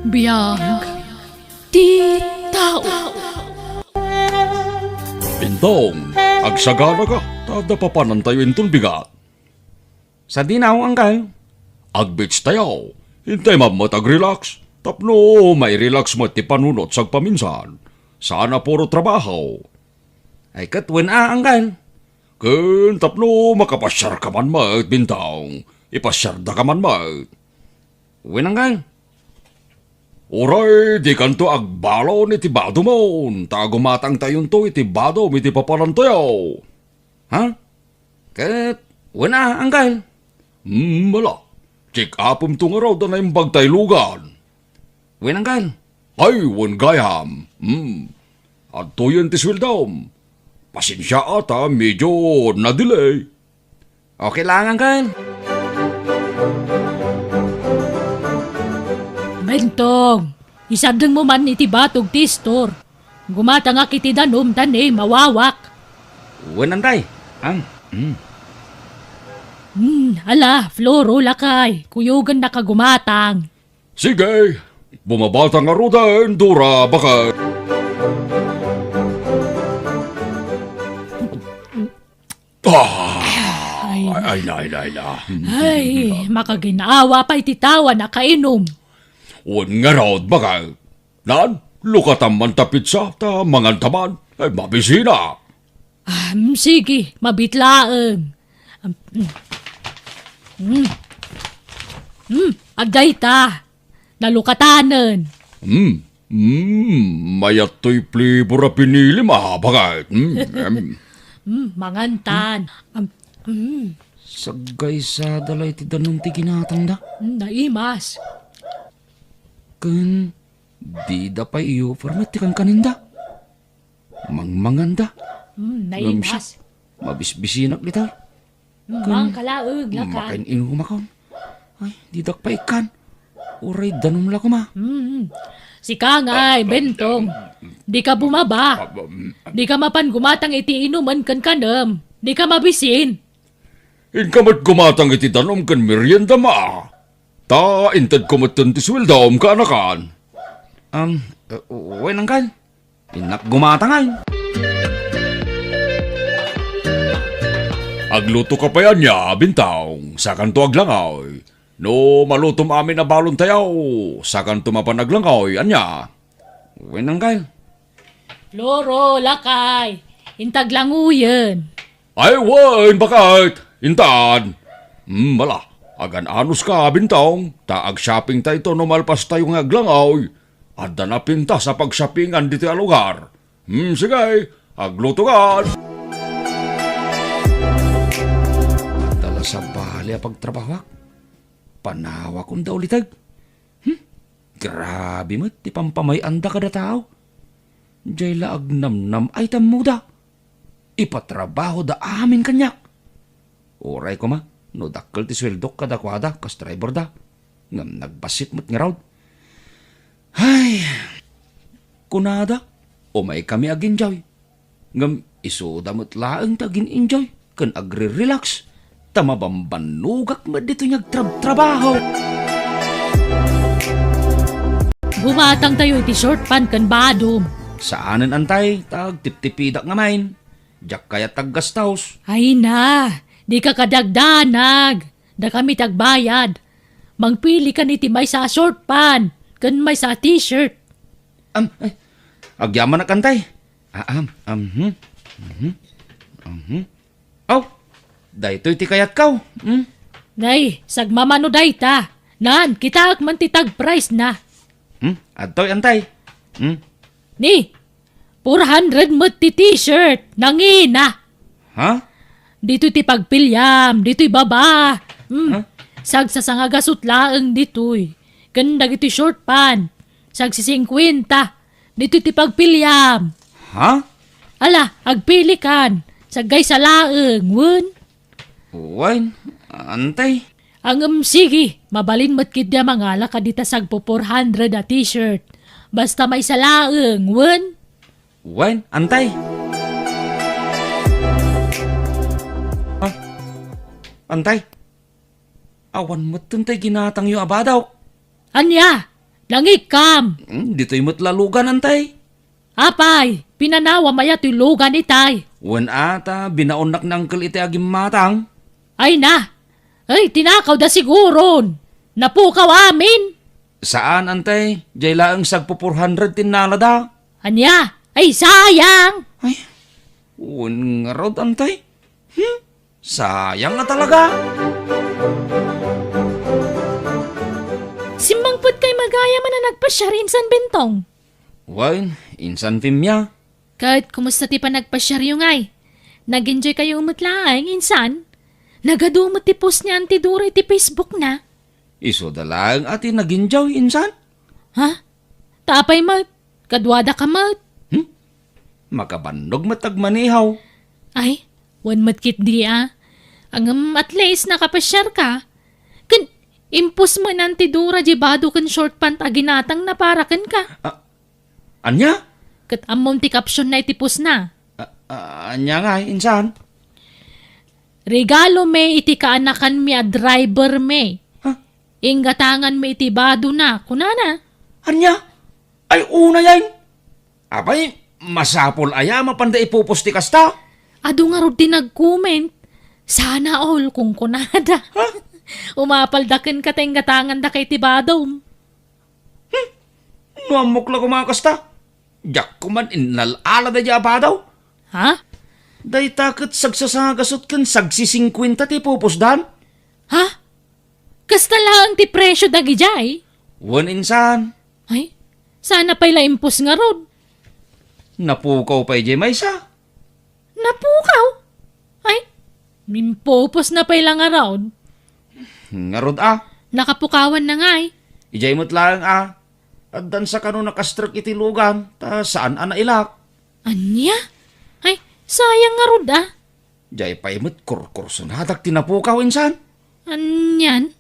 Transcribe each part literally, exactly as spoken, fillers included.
Biag ti tao. Bintong, agsaganaka, ta adda papanantayo inton bigat. Sadino, Anggal? Ag-beach tayo. Intay met agrelax. Tapno mairelax met ti panunot sagpaminsan. Saan a puro trabaho. Ay, ket wen a, Anggal. Ken tapno makapasiarka man met, Bintong. Ipasiardaka man met. Wen, Anggal. Uray, dikanto agbalon iti badomon, ta gumatangtayonto iti badom iti papanantayo. Ha? Ket, wen a, Anggal? Hmm, ala. Check-upemto ngarud a naimbag tay lugan. Wen, Anggal? Ay, wen gayam. Hmm. Adtoyen ti sueldom. Pasensia a ta medyo na-delay. Okay lang, Anggal. Bentong, isardengmo man iti batog ti istor. Gumatangak iti danum ta ni mawawak. Wen, Antay. Ang, mm. Hmm, ala, Floro, lakay. Kuyogennaka gumatang. Sige, bumabata ngaruden, Dora, baket. Ah, ay, ay, na, ay, na, ay, na. Ay, makaginawa pay ti tao a nakainom. Wen ngarud, baket. Nan, lukatam man ta pizza, ta manganta man. Ay, mabisina. Ah, mm, sige, mabit laeng. Am, mm. Mm. Mm, agdayta. Nalukatanen. Mm, mm, mayat toy flavor a pinilim, ah, baket. Mm, em. Mm, mangantan. Am, mm. Saggaysada la iti danum ti ginatangda. Mm, naimas. Ken dida pay iupar met ti kankaninda. Mangmanganda. Mm, ngem siak, naimas. Mabisbisinak dita. Mm, ken mangka laeng, lakay. Makain-inumakon. Ay, didak pay ikkan. Uray danum la koma. Mm. Sika ngay, Bentong. Dika bumaba. Dika mapan gumatang iti inumen ken kanem. Dika mabisin. Inka met gumatang iti danum ken meriendam a. Ta intedko metten ti sueldom, kaanakan. Am, eh, wen, Anggal. Innak gumatang ay. Aglutoka pay ania, Bintong, sakanto aglangoy. No malutom amin a balon tayo, sakanto mapan aglangoy, ania? Wen, Anggal. Floro, lakay, inta aglangoyen. Ay, wen, baket, intan. Hmm, ala, agan-anoska, Bintong, ta ag-shopping tayo no malpas tayo nga aglangoy. Adda napintas a pag-shoppingan ditoy a lugar. Hmm, sige, aglutokan. Adda la sabali a pagtrabahoak. Panawakon da uliteg. Hmm? Grabe met ti pampamay-anda kada tao. Jay la agnamnam ay tammuda. Ipatrabahoda amin kaniak. Uray koma no dakkel ti sueldok kadakuada kas driverda. Ngem nagbassit met ngarud. Ay, kunada, umaykami agenjoy. Ngem isuda met laeng ti agin-enjoy ken agre-relax, ta mabambannogak met ditoy nga agtrabtrabaho. Gumatangtayo iti short pan ken badom. Saanen, Antay, ta agtiptipidak ngamin. Diak kayat aggastos. Ay na, dika kadagdanag. Dakami ti agbayad. Mangpilikan iti maysa a short pan ken maysa a t-shirt. Am, ay, agyamanak, Antay. Ah, am, am, hmm, mhm, mhm. Aw, daytoy ti kayatko. Hmm? Nay, sagmamano dayta. Nan, kitaek man ti tag price na. Hmm? Adtoy, Antay. Hmm? Ni, four hundred met ti t-shirt. Nangina. Ha? Ditoy ti pagpiliam, ditoy baba. Hmm. Ha? Sagsasangagasut laeng ditoy. Ken dagiti short pan. Sagsisingkuenta. Ditoy ti pagpiliam. Ha? Ala, agpilikan. Saggaysa laeng, wen? Wen, Antay. Ngem sige, mabalin met ketdi a mangala kadita sagpo four hundred a t-shirt. Basta maysa laeng, wen? Wen, Antay. Ah, Antay. Awan metten tay ginatangyo a badok. Ania? Nangikkam! Hmm, ditoy met la lugan, Antay. Apay, pinanawam aya toy lugan itay? Wen a, ta binaonnak ni Uncle iti agimmatang. Ay na! Ay, tinakawda siguron! Napukaw amin! Saan, Antay. Jay laeng sagpo four hundred ti innalada. Ania? Ay, sayang! Ay, wen ngarud, Antay. Hmm? Sayang nga talaga. Simmangpetkay gayam a nagpasiar insan, Bentong? Wen, insan, Femia. Ket kumusta ti panagpasiaryo ngay? Nag-enjoykayo met laeng insan? Nagadu met ti post ni Auntie Dora iti Facebook na. Isuda laeng a ti nag-enjoy insan? Ha? Ta apay met? Kaduadaka met? Hmm? Makabannog met agmaneho. Ay, wen met ketdi a. Ngem at least nakapasiarka. Ken impost met ni Auntie Dora diay bado ken short pant a ginatangna para kenka. Ah, ania? Ket ammom ti caption na iti post na. Ah, ah, ania ngay, insan? Regalo mi iti kaanakanmi a driver mi. Ha? Inggatanganmi iti badona, kunana. Ania? Ay, unayen! Apay, masapul aya mapanda ipopost ti kasta? Adu ngarud ti nag-comment. Sana all, kunkunada. Ha? Umapalda kenka ta inggatangandaka iti badom. Hmm? No ammok la koma a kasta, diak koman innal-ala daydiay a bado. Ha? Dayta ket sagsasangagasut ken sagsisingkuenta ti ipupusdan. Ha? Kasta laeng ti presio dagidiay? Wen insan. Ay, sana pay la impost ngarud. Napukaw pay diay maysa. Napukaw? Ay, impupos na pay la ngarud. Ngarud a. Nakapukawan na ngay. Idiay met laeng a. Addan sa kano nakastrek iti lugan, ta saan a nailak. Ania? Ay, sayang ngarud a. Diay pay met kurkursonadak ti napukaw insan. Anian?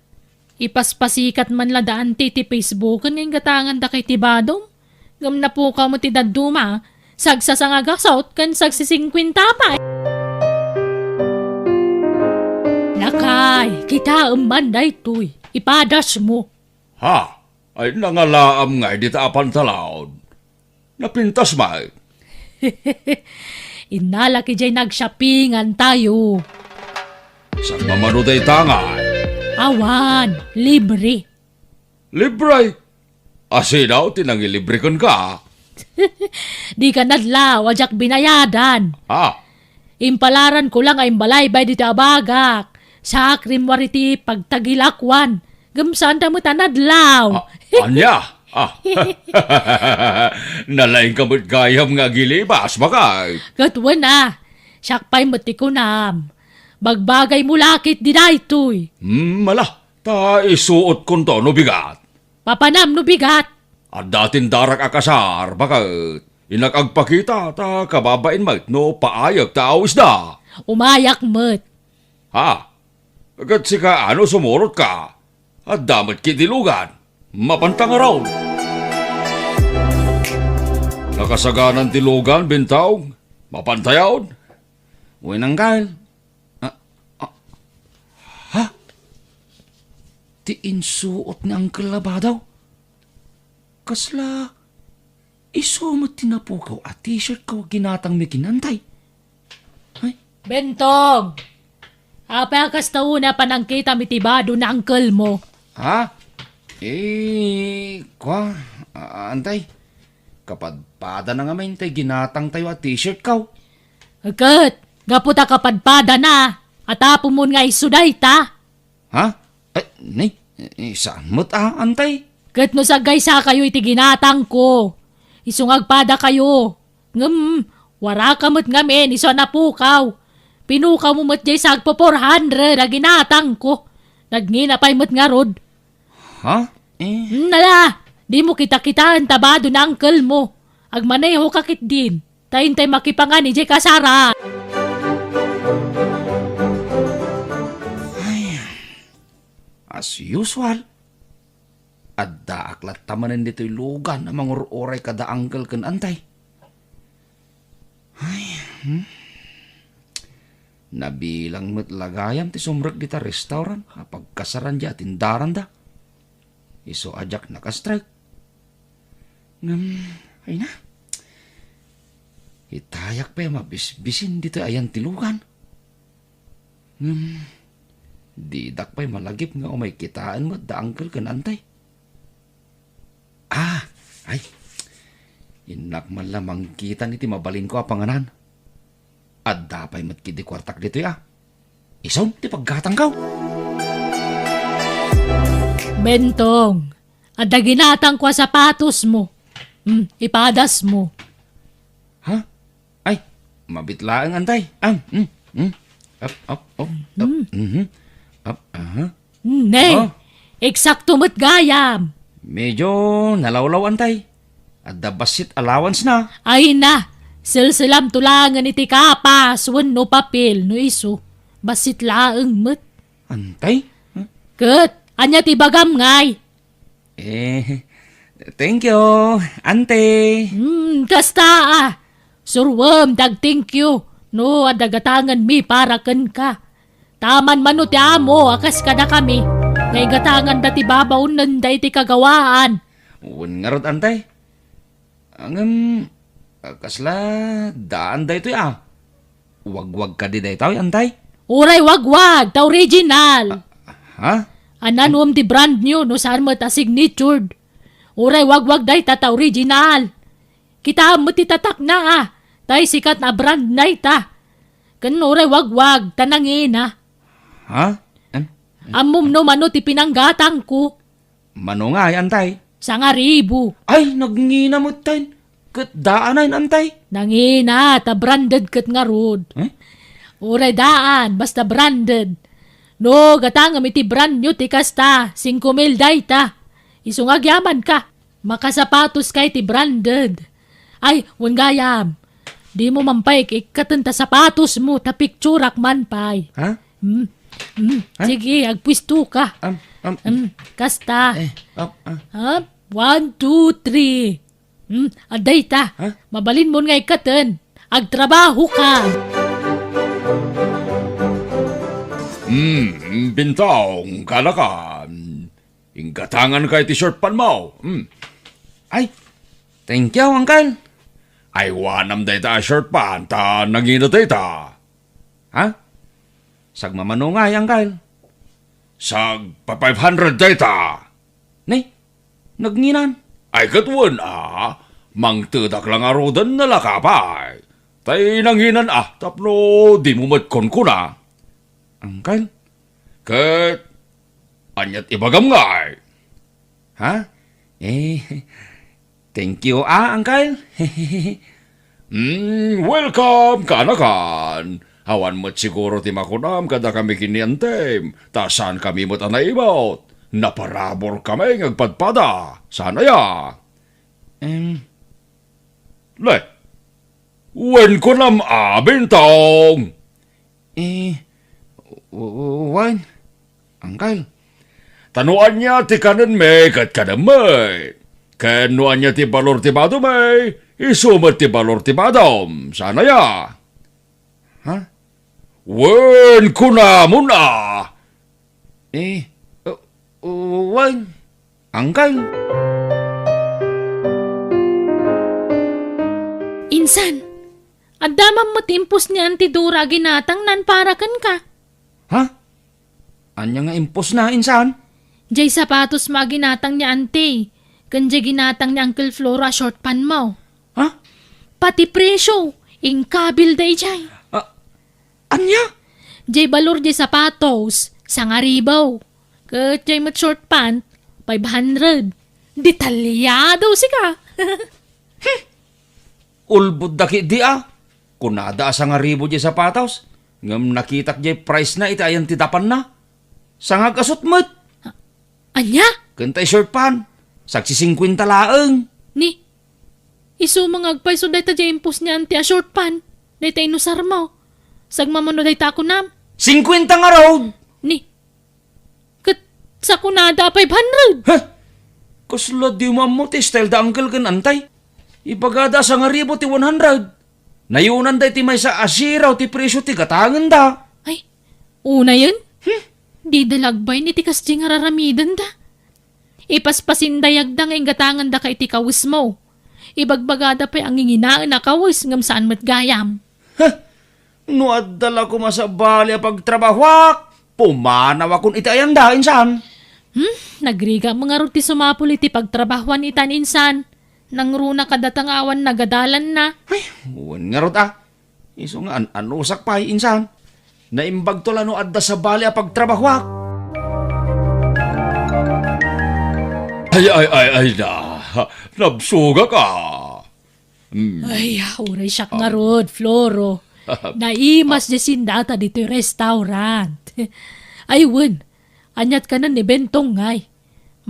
Ipaspasikat man la da Auntie ti Facebook nga inggatangandaka iti badom. Ngem napukaw met ti dadduma, sagsasangagasut ken sagsisingkuenta pay. Lakay, kitaem man daytoy, ipadasmo. Ha? Ay, nangalaam ngay dita a pantalaon. Napintas met. Innalak idiay nag-shoppingan tayo. Sagmamano dayta ngay? Awan, libre. Libre? Asino ti nangilibre kenka? Dika nadlaw a diak binayadan. Ah. Impalaran ko lang a imbalaybay dita abagak. Sakrim wari ti pagtagilakuan. Ngem saanda met a nadlaw. Ah, ania? Ah. Nalaingka met gayam nga agilibas, baket. Ket wen a, siak pay met ti kunam. Bagbagaymo la ketdi daytoy. Hmm, ala, ta isuotkonto no bigat. Papanam no bigat. Adda tindarak a kasar, baket. Innak agpakita, ta kababain met no paayek ta awisda. Umayak met. Ha? Ket sika, ano sumurotka? Adda met ketdi lugan. Mapanta ngarud. Nakasaganan ti lugan, Bentong. Mapantayon. Wen, Uncle. Ah, ah. Ha? Ti insuot ni Uncle Labado? Kasla isu met ti napukaw a t-shirt ko a ginatangmi ken Antay? Ay. Bentong! Apay a kasta unay a panangkitam iti bado ni uncle mo? Ha? Eh, kua, a-, Antay. Kapadpadana ngamin tay ginatangtayo a t-shirt ko. Ket, gapu ta kapadpadana, atapomon nga isu dayta. Ha? Ay, ni, eh, saan met a, Antay? Ket no sagaysakayo iti ginatangko, isu nga agpadakayo. Ngem, waraka met ngamin isu a napukaw. Pinukawmo met diay sagpo four hundred a ginatangko. Nagngina pay met ngarud. Ha? Eh? Hmm, ala, dimo kitakitaen ta bado ni uncle mo. Agmanehoka ketdin. Ta intay makipangan idiay kasara. Ay, as usual, addaak latta manen ditoy lugan a mangur-uray kada uncle ken antay. Ay, hmm. Nabilang met la gayam ti sumrek dita restaurant a pagkasaran diay atindaranda. Isu a diak nakastrek, Ngem, ay na. Itayak pay a mabisbisin ditoy ayan ti lugan. Ngem, didak pay malagip nga umay kitaen met da uncle ken antay. Ah, ay. Innak man la mangkitan iti mabalinko a panganan. Adda pay met ketdi kuartak ditoy a. Isun ti paggatangko. Bentong, adda ginatangko a sapatosmo. Hmm, ipadasmo. Ha? Ay, mabit laeng, antay. Am, mm, mm. Up, up, up, up. Mhm. Up, aha. Ne, Oh. eksakto met gayam. Medyo nalawlaw, antay. Adda bassit allowance na. Ay na, selselamto laengen iti kapas wenno papel no isu. Bassit laeng met. Antay? Huh? Ket, ania ti bagam ngay? Eh, thank you, ante. Hmm, kasta a. Suroem ti ag-thank you no adda gatangenmi para kenka. Taman mano ti amo a kas kadakami nga igatanganda ti babaonenda iti kagawaan. Wen ngarud, ante. Ngem, kasla daan daytoy a. Wagwag kadi daytoy, antay? Uray wagwag, ta original. Ah, ha? Ania no ti brand new no saan met a signatured? Uray wagwag dayta ta original. Kitaem met ti tatakna a, tay sikat a brand dayta. Ken uray wagwag ta nangina. Ha? An-, Ammom no mano ti pinanggatangko? Mano ngay, antay? Sangaribu. Ay, nagngina metten. Ket daan ay, antay? Nangina, ta branded ket ngarud. Eh? Uray daan, basta branded. No, gatangem iti brand new ti kasta, singko mil dayta. Isu nga agyamanka. Makasapatos kay ti branded. Ay, wen gayam. Dimo man pay ik-, ikkaten ta sapatosmo, ta picturak man pay. Ha? Hmm. Hmm. Ha? Sige, agpuesto ka. Am, am. Hmm, kasta. Eh, up, ah. Up. One, two, three. Hmm, adda ita. Ha? Mabalinmon nga ikkaten. Agtrabaho ka. Hmm, Bintong, kanakan. Inggatangan ka iti short pant mo. Hmm. Ay, thank you, uncle. Ay, wanam dayta a short pant, ta nangina dayta. Ha? Sagmamano ngay, uncle? Sagpa five hundred dayta. Ne? Nagnginan? Ay, ket wen a, mangtedak la ngaruden a laka pay. Tay nanginan a, tapno dimo met kunkuna. Uncle? Ket, aniat ibagam ngay? Ha? Eh, thank you, ah, uncle. Mm, welcome, kanakan. Awan met siguro ti makunam kadakami ken ni antem, ta saankami met a naibut. Naparaburkami nga agpadpada. Saan aya? Em. Le, wen kunam a, Bintong. Eh, w-, w-, wen, uncle. Ta no ania ti kanenmi ket kanemmi. Ken no ania ti balor ti badomi, isu met ti balor ti badom. Saan aya? Ha? Wen kunamon a. Eh, uh, uh, wen, uncle. Insan, adda man met impos ni Auntie Dora a ginatangnan para kenka. Ha? Ania nga impos na, insan? Jay sapatos mo a ginatang ni Auntie, ken jay ginatang ni Uncle Floro a short pant mo. Ha? Pati presyo, inkabil dayjay. Ah, ania? Jay balor jay sapatos, sangaribu. Ket jay met short pant, five hundred. Detalyado sika. Ulbod da ketdi a. Kunada a sangaribu jay sapatos, ngem nakitak jay price na iti ayan ti dapanna. Sangagasut met. Ania? Ken tay short pant, sagsisingkuenta laeng. Ni, isu nga agpayso dayta jay impos ni Auntie a short pant, dayta inusar mo. Sagmamano dayta a kunam. Singkuenta ngarud! Ni, ket sakunada a five hundred. Heh! Kasla di mo ammo ti style da uncle ken auntie. Ibagada a sangaribu ti one hundred. Nayunan da iti maysa a zero ti presyo ti gatangenda. Ay, unayen? Hmm? Dida la agbain iti kasdi nga raramidenda. Ipaspasindayagda nga inggatangandaka iti kawesmo. Ibagbagada pay a nginginaen a kawes ngem saan met gayam. Heh! No adda la koma sabali a pagtrabahuak, pumanawakon iti ayanda, insan. Hmm? Nagrigat mo ngarud ti sumapul iti pagtrabahuan itan, insan. Nangruna kadata nga awan nagadalanna. Ay, wen ngarud a. Isu nga an-anusak pay, insan. Naimbagto la no adda sabali a pagtrabahuak. Ay, ay, ay, ay na. Nabsugak a. Mm. Ay, uray siak ngarud, Floro. Naimas di sindata ditoy restaurant. Ay, wen, aniat kanen ni Bentong ngay?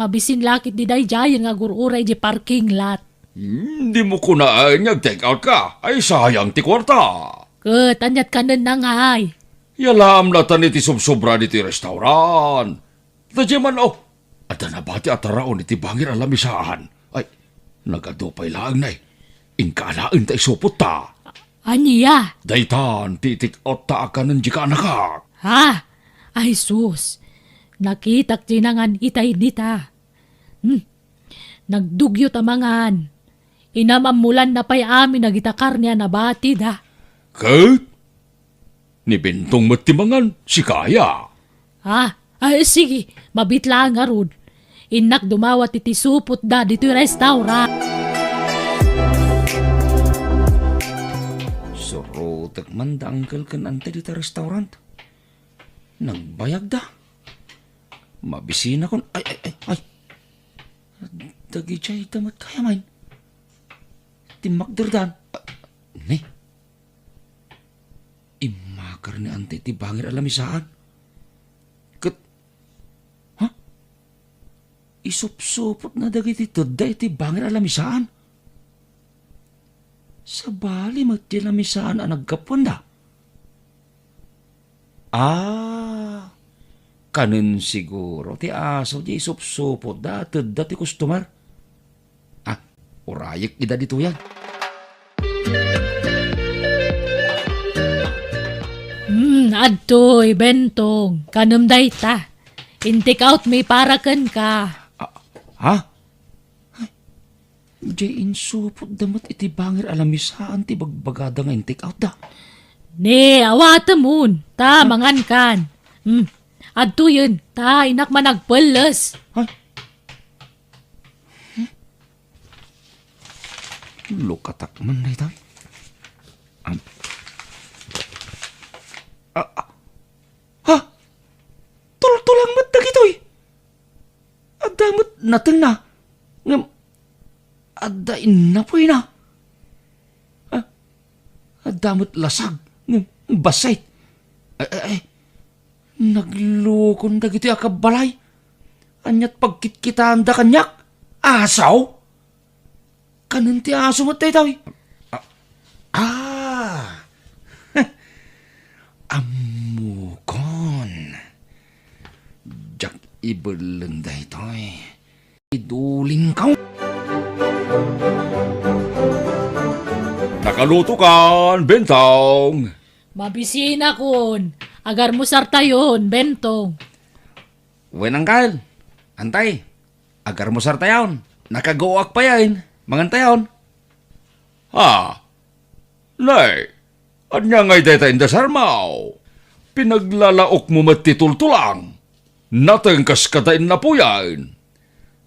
Mabisin lakit di daydiayen nga agur-uray di parking lot. Hmm, di mo kunaen nga ag-take out ka. Ay, sayang ti kuarta. Ket aniat kanen na ngay? Yalaam latan iti subsobra ditoy restaurant. Daydiay man, oh, adda nabati a taraon iti bangir a lamisaan. Ay, nagadu pay laeng nay. Inka alaen ta isupot ta. Ania? Daytan, ti take out ta a kanen di kaanakak. Ha? Ay sus, nakitak ti nangan itay dita. Hmm. Nagdugyot a mangan. Inam-ammolanna pay amin dagita karne a nabati da. Ket? Ni Bentong met ti mangan, sika aya? Ah, ay, sige, mabit laeng ngarud. Innak dumawat iti supot da ditoy restaurant. Surotek man da uncle ken auntie dita restaurant. Nagbayag da. Mabisinakon. Ay, ay, ay, ay. Dagidiay da met gayam. Timmakderdan. Ah, ne? Immakar ni auntie ti bangir a lamisaan. Ket, ha? Isupsupotna dagiti tedda iti bangir a lamisaan. Sabali met ti lamisaan a naggapuanda. Ah, kanen siguro ti aso ti isupsupotda a tedda ti customer. Ah, urayek ida ditoyan. Hmm, adtoy, Bentong. Kanem dayta. In-take out mi para kenka. Ah, ha? Ay, diay insupotda met iti bangir a lamisaan ti bagbagada nga in-take out da. Ne, awatemon, ta mangankan. Hmm, adtoyen, ta inak managpelles. Ay. Hmm? Lukatak man daytoy. Am-, ah, ah. Ha? Tultulang met dagitoy. Adda met natengna, ngem adda innapuyna. Ah, adda met lasag, ngem bassit. Ay, ay, ay. Naglukon dagitoy a kabbalay. Ania't pagkitkitaanda kaniak? Aso? Kanen ti aso met daytoy? Ah, ah. Ammokon. Diak ibelleng daytoy. Idulingko. Nakalutokan, Bentong. Mabisinakon. Agarmusartayon, Bentong. Wen, Angkal. Antay. Agarmusartayon. Nakaguak payen. Mangantayon. Ha? Nay, ania ngay dayta indasarmo? Pinaglalaokmo met ti tultulang. Natengkas kada innapuyan.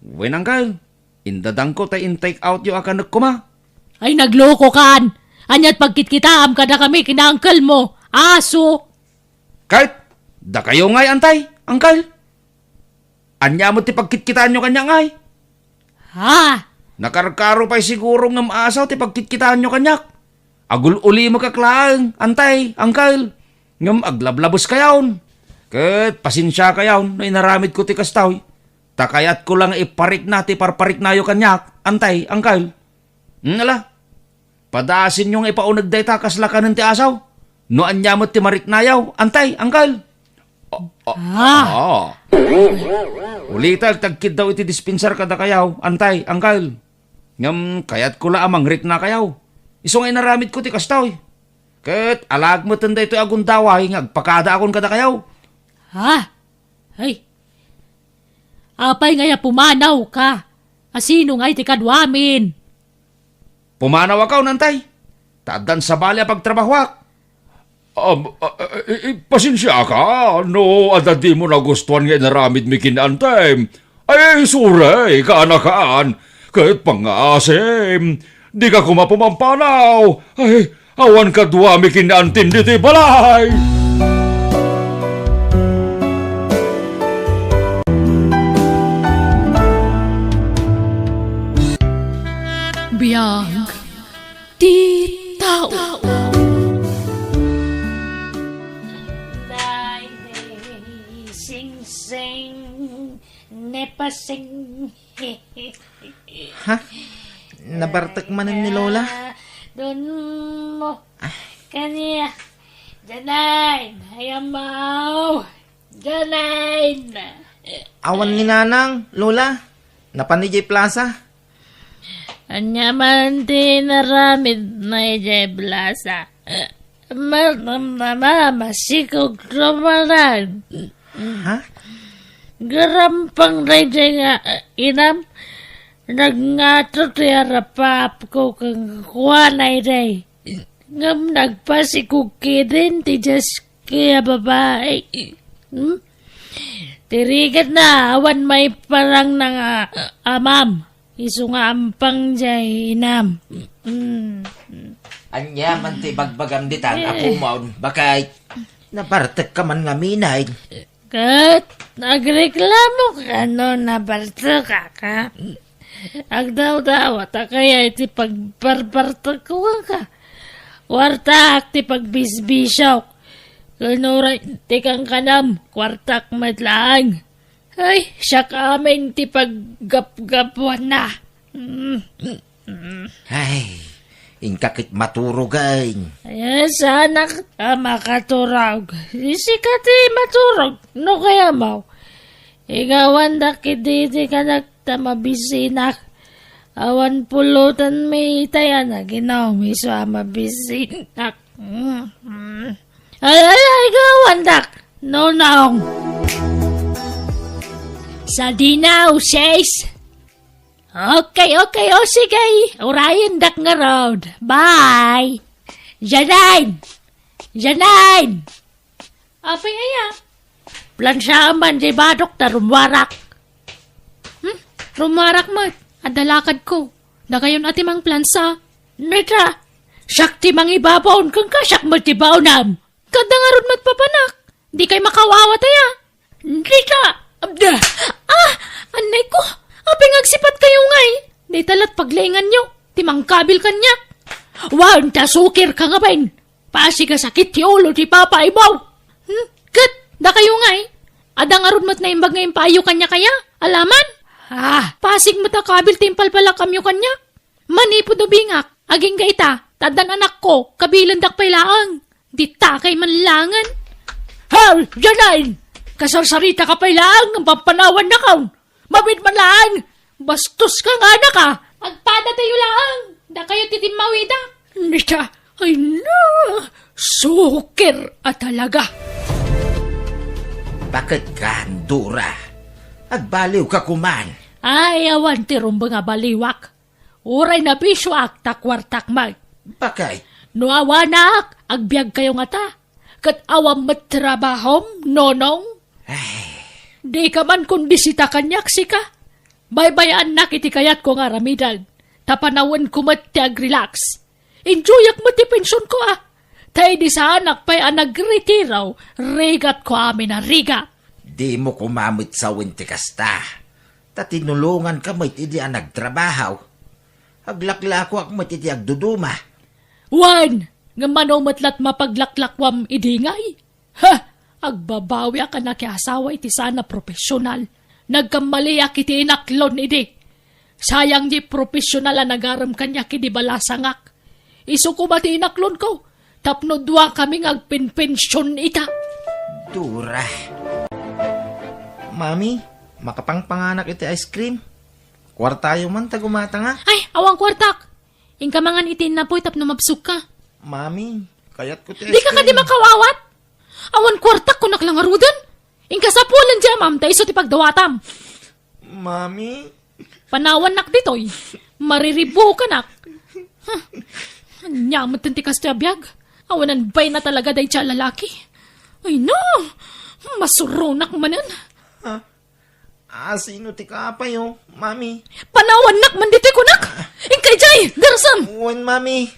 Wen, Angkal. Indadangko ta in-take outyo a kanek koma. Ay, naglokokan! Ania't pagkitkitaam kadakami ken ni uncle mo? Aso! Ket, dakayo ngay, Antay, Angkal? Ania met ti pagkitkitaanyo kaniak ngay? Ha? Nakarkaro pay siguro ngem asaw ti pagkitkitaanyo kaniak. Agul-ulimekak laeng, Antay, Angkal. Ngem aglablabeskayon. Ket pasensiakayon no inaramidko ti kastoy. Ta kayatko la nga iparikna ti parpariknayo kaniak, Antay, Angkal. Hmm, ala. Padasenyo nga ipauneg dayta kasla kanen ti asaw. No ania met ti mariknayo, Antay, Angkal. Ah, ah. Ah. Ulitek ti agkiddaw iti dispensar kadakayo, Antay, Angkal. Ngem kayatko la a mangriknakayo. Isu nga inaramidko ti kastoy. Ket alaek meten daytoy a gundaway nga agpakadaakon kadakayo. Ha? Ay. Apay ngay a pumanawka? A sino ngay ti kaduamin? Pumanawak, Nantay. Ta addan sabali a pagtrabahoak. Am, a, a, i, i, pasensiaka no adda dimo nagustuan nga inaramidmi ken ni Antem. Ay, sorry, kaanakan. Ket pangngaasim, dika koma pumampanaw. Ay, awan kaduami ken ni Antem ditoy balay. Biag ti tao. Nay, singsing, nepasing. Ha? Nabartek manen ni Lola? Don mo. Ah. Kaniak. Janain, ay amaw. Janain. Awan ni Nanang, Lola. Napan idiay plaza. Ania man ti inaramidna idiay plaza? Marnamnama, masikog rumarag. Ha? Garampang daydiay nga inam, nagngato ti arapapko kenkuana idiay. Ngem nagpasikog ketdin ti diaski a babai. Hmm? Ti rigatna, awan maiparangna nga amam. Isu nga ampang diay inam. Mm. Ania man ti ibagbagam ditan, Apo Mon, baket? Nabartekka man ngamin. Ket nagreklamoka no nabartekak, ha? Agdawdawata kaya iti pagbarbartekko kenka? Kuartaak ti pagbisbisiok. Ken uray ti kankanam, kuartak met laeng. Ay, siak amin ti paggapgapuanna. Mm, mm, mm. Ay, inka ket maturogen. Ay, saanak a makaturog. Sika ti maturog, no kayamaw. Igawandak idi ti kanak ta mabisinak. Awan pulotanmi itay a naginum isu a mabisinak. Mm, mm. Ay, ay, ay, gawandak, Nonong. Sadina, uses. Okay, okay, o sige. Urayendak ngarud. Bye. Janine! Janine! Apay aya? Plansaam man di badok ta rummuarak. Hmm? Rummuarak met. Adda lakadko. Dakayon a ti mangplansa. Neta, siak ti mangibabaon kenka, siak met ti baonam. Kadda ngarud met papanak. Dikay makawawa aya. Neta! Abda! Ah! Annay ko! Apay nga agsipatkayo ngay? Dayta la't paglainganyo ti mangkabil kaniak. Wen ta sukir ka ngamin. Pasig a sakit ti ulo ti papa ibaw. Hmm? Ket, dakayo ngay? Adda ngarud met naimbag nga impaayyo kaniak aya? Alaman? Ah, pasig met a kabil ti impalpalakamyo kaniak. Manipud ubingak, agingga ita, ta addan anakko, kabilendak pay laeng. Ditakay man laengen. Haw, Janine! Kasarsaritaka pay laeng ngem pampanawannakon. Mabiit man laeng! Bastoska nga anaka! Agpadatayo laeng! Dakayo ti timmawidak! Neta, ay na! Sukir a talaga! Baket ka, Dora. Agbaliwka koman. Ay, awan ti rumbeng a baliwak. Uray nabisioak ta kuartak met. Baket? No awanak, agbiagkayo ngata. Ket awan met trabahom, Nonong? Ay. Dika man kumbisita kaniak, sika. Baybay-annak iti kayatko nga aramiden, ta panawenko met ti agrelax. Enjoyak met ti pensionko, a. Ta idi saanak pay a nagretiro, rigatko amin a rigat. Dimo koma met sawen ti kasta. Ta tinulonganka met idi a nagtrabaho. Aglaklakoak met iti agduduma. Wen, ngem mano met la't mapaglaklakoam idi ngay? Ha! Agbabawiak a nakiasawa iti saan a profesional. Nagkammaliak iti inaklon idi. Sayang ti profesional a nagarem kaniak idi balasangak. Isu koma ti inaklonko, tapno duakami nga agpenpension ita. Dora. Mami, makapangpanganak iti ice cream? Kuartayo man ta gumatangak. Ay, awan kuartak! Inka mangan iti innapoy tapno mabsogka. Mami, kayatko ti ice cream. Dika kadi makawawat? Awan kuartak, kunak la ngaruden. Inka sapulen diay amam ta isu ti pagdawatam. Mami. Panawannak ditoy. Mariribukanak. Ania met ti kastoy a biag? Awanan bain a talaga dayta a lalaki. Ay no! Masuronak manen. Asino ti kaapayo, Mami? Panawannak man ditoy kunak! Inkay jay! Darasam! Wen, Mami.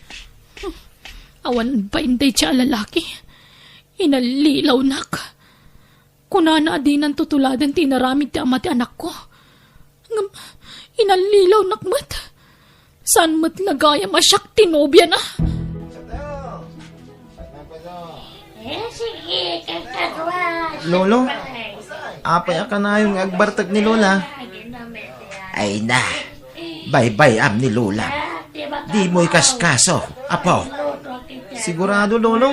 Awan bain dayta a lalaki. Inallilawnak. Kunana a dinan tutuladen ti inaramid ti ama ti anakko. Ngem, inallilawnak met. Saan met la gayam a siak ti nobiana? Eh, sige, kagkadua. Lolo, apay a kanayon nga agbartek ni Lola? Ay na, baybay-am ni Lola. Dimo ikaskaso, apo. Sigurado, Lolo?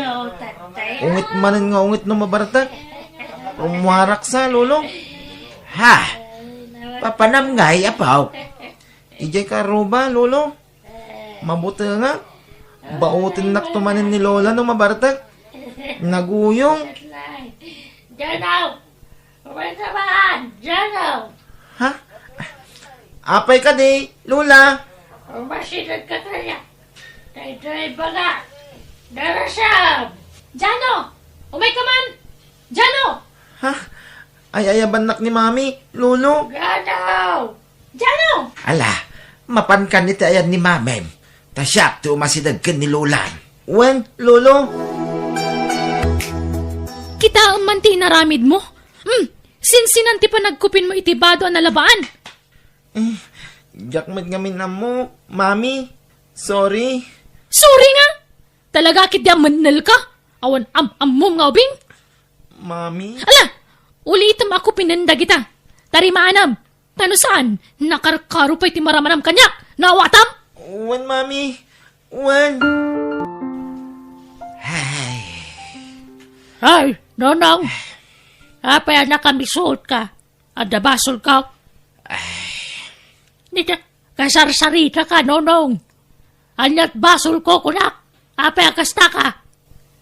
Ungit manen nga ungit no mabartek. Rummuaraksa, Lolo. Ha? Papanam ngay, apo? Idiay karuba, Lolo? Mabutengak. Bautennakto manen ni Lola no mabartek. Naguyong. Jano! Umayka man! Jano! Ha? Apay kadi, Lola? Umasideg ka kaya. Daytoy baga. Darasam! Jano! Umayka man! Jano! Ha? Ay-ayabannak ni Mami, Lolo. Jano! Jano! Ala, mapankan iti ayan ni Mamem. Ta siak ti umasideg ken ni Lola. Wen, Lolo. Kitaem man ti inaramidmo. Hmm, sinsinan ti panagkupinmo iti bado a nalabaan? Eh, diak met ngamin ammo, Mami. Sorry. Sorry nga? Talaga ket di a mennel ka? Awan am-ammom nga ubing? Mami? Ala! Ulitem a kupinen dagita. Tarimaanam. Ta no saan, nakarkaro pay ti maramanam kaniak. Naawatam? Wen, Mami. Wen. Ay. Ay, Nonong. Apay a nakamisuot ka? Adda basolko? Ay. Dita, kasarsarita ka, Nonong. Aniat basolko, kunak? Apay a kasta ka?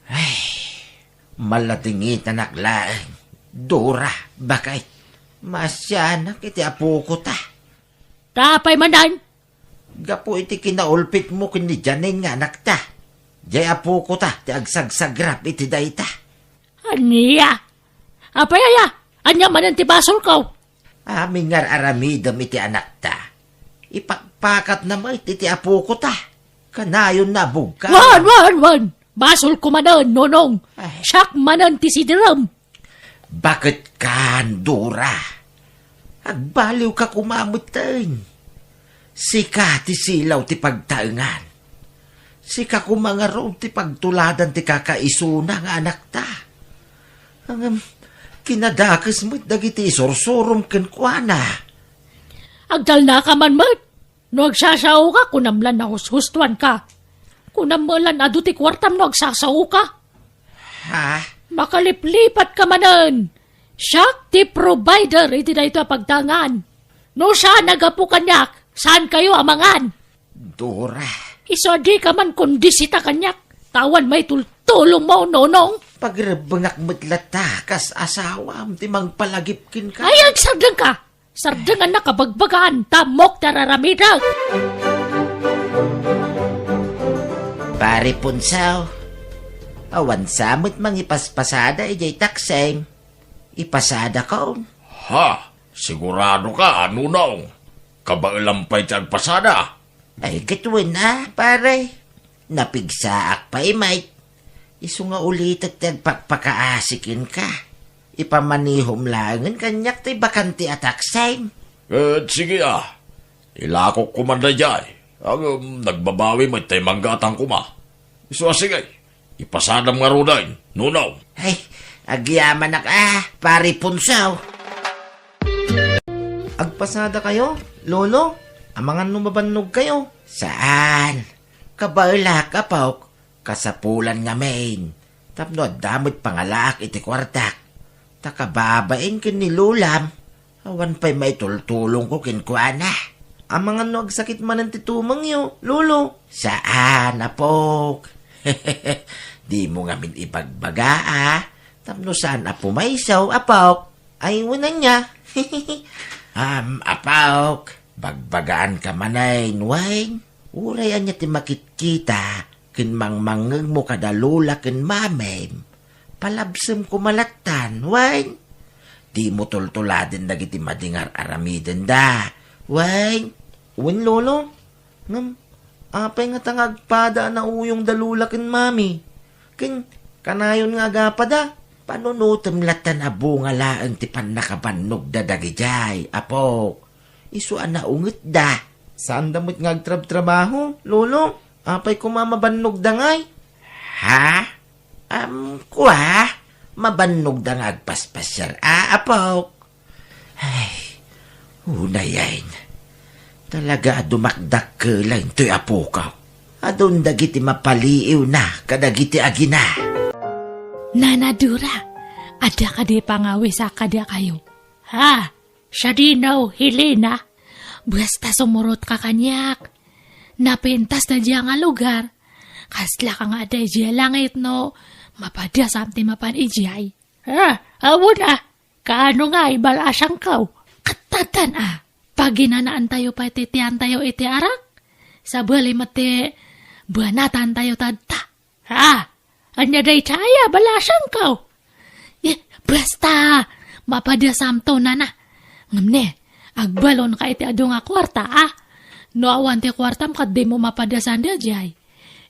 Ay, maladingitanak laeng. Dora, bakay. Maasianak iti apoko ta. Ta apay manen? Gapu iti kinaulpitmo ken ni Janine nga anakta. Diay apoko ta ti agsagsagrap iti dayta. Ania? Apay aya? Ania manen ti basolko? Amin nga ar-aramidem iti anakta. Ipakpakatna met iti apoko ta. Kanayonna a bugkaw. Wen, wen, wen! Basolko manen, Nonong. Ay. Siak manen ti sidirem. Baket kan, Dora. Agbaliwka koma metten. Sika ti silaw ti pagtaengan. Sika koma ngarud ti pagtuladan ti kakaisuna nga anakta. Ngem, kinadakes met dagiti isursurom kenkuana. Agtalnaka man met. No agsasaoka, kunam lan nahushustoanka. Kunam met lan adu ti kuartam no agsasaoka. Ha? Makaliplipatka manen. Siak ti provider iti daytoy a pagtaengan. No saan a gapu kaniak, saankayo a mangan. Dora. Isu a dika man kondisita kaniak. Ta awan maitultulongmo, Nonong. Pagrebbengak met latta kas asawam ti mangpalagip kenka. Ay, agsardengka! Sardengan na kabagbagaan, ta ammok ti ar-aramidek. Pare Punsaw, awan sa met mangipaspasada idiay taksem. Ipasadakon. Ha? Sigurado ka, Nonong? Kabaelam pay ti agpasada? Ay, ket wen a, pare. Napigsaak pay met. Isu nga ulitek ti agpakpakaasi kenka. Ipamanihom laengen kaniak ti bakante a taksem. Ket sige a. Ilakok koma daydiay. Ngem nagbabawi met tay manggatang koma. Isu a sige. Ipasadam ngaruden, Nonong. Ay, agyamanak a, Pare Punsaw. Agpasadakayo, Lolo? Amangan no mabannogkayo? Saan? Kabaelak, apok. Kasapulan ngamin. Tapno adda met pangalaak iti kuartak. Ta kababain ken ni Lolam. Awan pay maitultulongko kenkuana. Amangan no agsakit manen ti tumengyo, Lolo? Saan, apok. Dimo ngamin ibagbaga, a. Tapno saan a pumayso, apok. Ay, wen ania. Am, apok. Bagbagaanka manen, wen. Uray ania ti makitkita ken mangmangngegmo kada lola ken mamim, palabsem koma lattan, wen? Dimo tultuladen dagiti madi nga ar-aramidenda, wen? Wen, Lolo? Ngem, apay ngata nga agpada a nauyong da lola ken mami? Ken, kanayon nga agapada? Panunotem lattan a bunga laeng ti pannakabannogda dagidiay, apok. Isu a naungetda. Saanda met nga agtrabtrabaho, Lolo? Apay koma mabannogda ngay? Ha? Am, kua? Mabannogda nga agpaspasiar, a, apok? Ay, unayen. Talaga a dumakdakkel laeng toy apokaw. Adun dagiti mapaliiwna kadagiti agina. Nana Dora, adda kadi pangawisak kadakayo? Ha? Sadino, Helena? Basta sumurotka kaniak. Napintas daydiay nga lugar. Kaslaka nga adda idiay langit no mapadasam ti mapan idiay. Ah, awan a. Kaano nga ibalasangko? Kattatan a. Paginanaantayo pay ti tiantayo iti arak. Sabali met ti banatantayo tadta. Ha? Ania dayta aya balasangko? Eh, basta, mapadasamto, nana. Ngem ne, agbalonka iti adu nga kuarta, a? No awan ti kuartam, ket dimo mapadasan daydiay.